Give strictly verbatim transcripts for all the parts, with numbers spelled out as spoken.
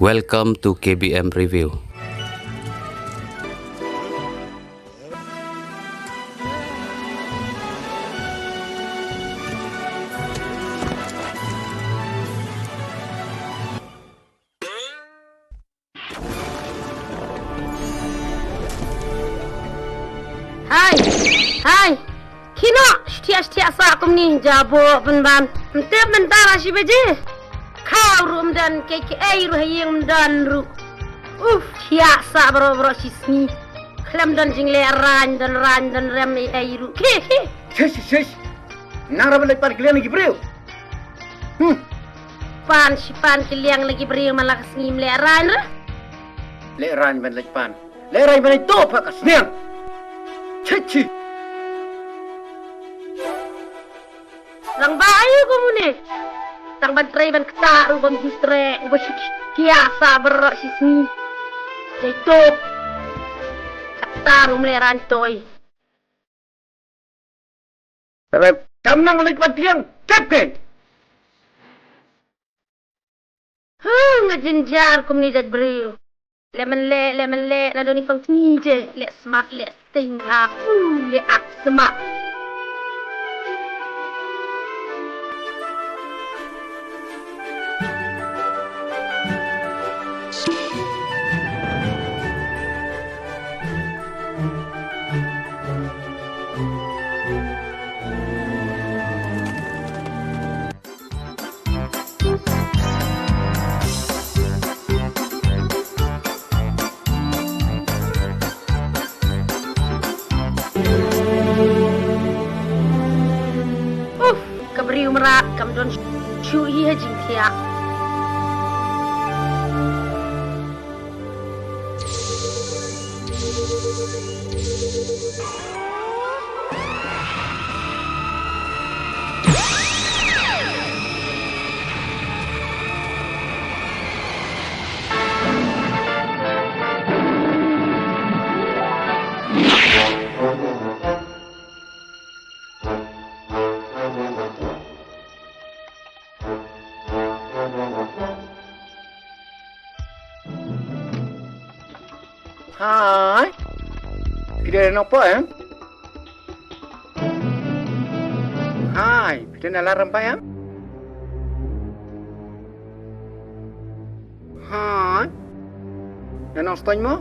Welcome to K B M Review. Hai, hai. Kino, shtia shtia sa kumni jabo ban ban. Mtep mentar ashi beji. Kau rum dan ke ke ei ru haying dan ru. Uf, shtia sa bro bro shisni. Khlem dan jingle rang dan rang dan rem ei ei ru. Ke ke. Shish shish. Nang raba lek pan kilian lagi briew. Hmm. Pan shi pan kilian lagi briew malah sngi mle rang ra. Le rang ban lek pan. Le rang ban itu apa kasnian. Chichi. Rang ba ayu ko mune. Tang ban trei ban kta ru ban jutre u ba shi kia sa bro shisni. Jai to. Kta ru mle rang toi. Kam nang leit pat tiang, tep ke. Huh, nga jynjar kumne jait briew. Lemon le, lemon le, na doni pang tni je, le smat, le sting, ha, uh, le ak smat. Uf, ka briew mrad kam don shuh hi ha jingthiah. Hai. Phi dei nongpoh em? Hai, phi dei na Lar Rymbai em? Hai. Dei nong Stoin mo?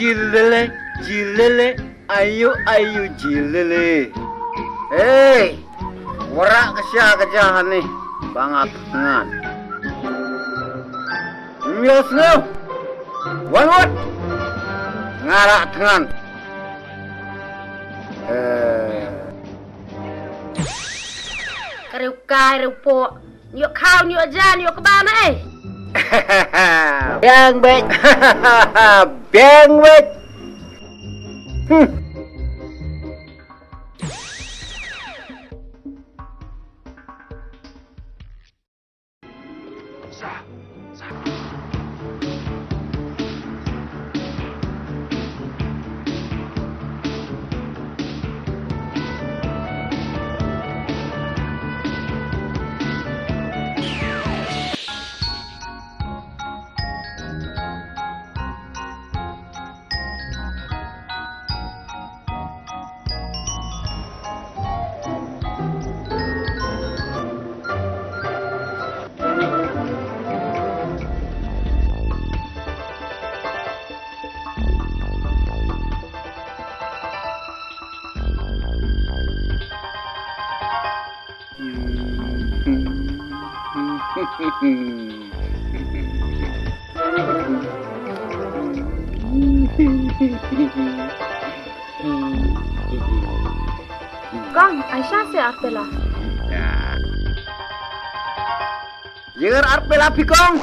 Jilele, jilele, ayu, ayu, jilele. Hey, wara ka sha ka ja hani, ba nga thngan. Myo sngew. Wan wat. Nga la thngan. Eh. Ka riewkai riewpoh. Ñiuh khaw, ñiuh jan, ñiuh kba na ei. Biang beit. Biang beit. Hmm. Kong, Aisha se arpela. Year arpela phi kong.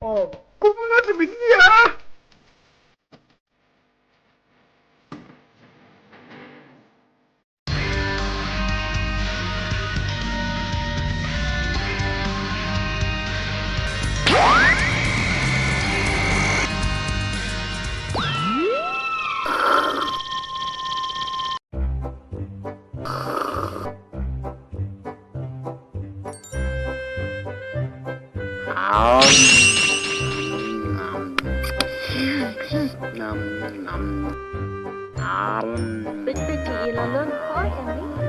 Oh, kumno te bitia? Bit bit i la lon khoi ani.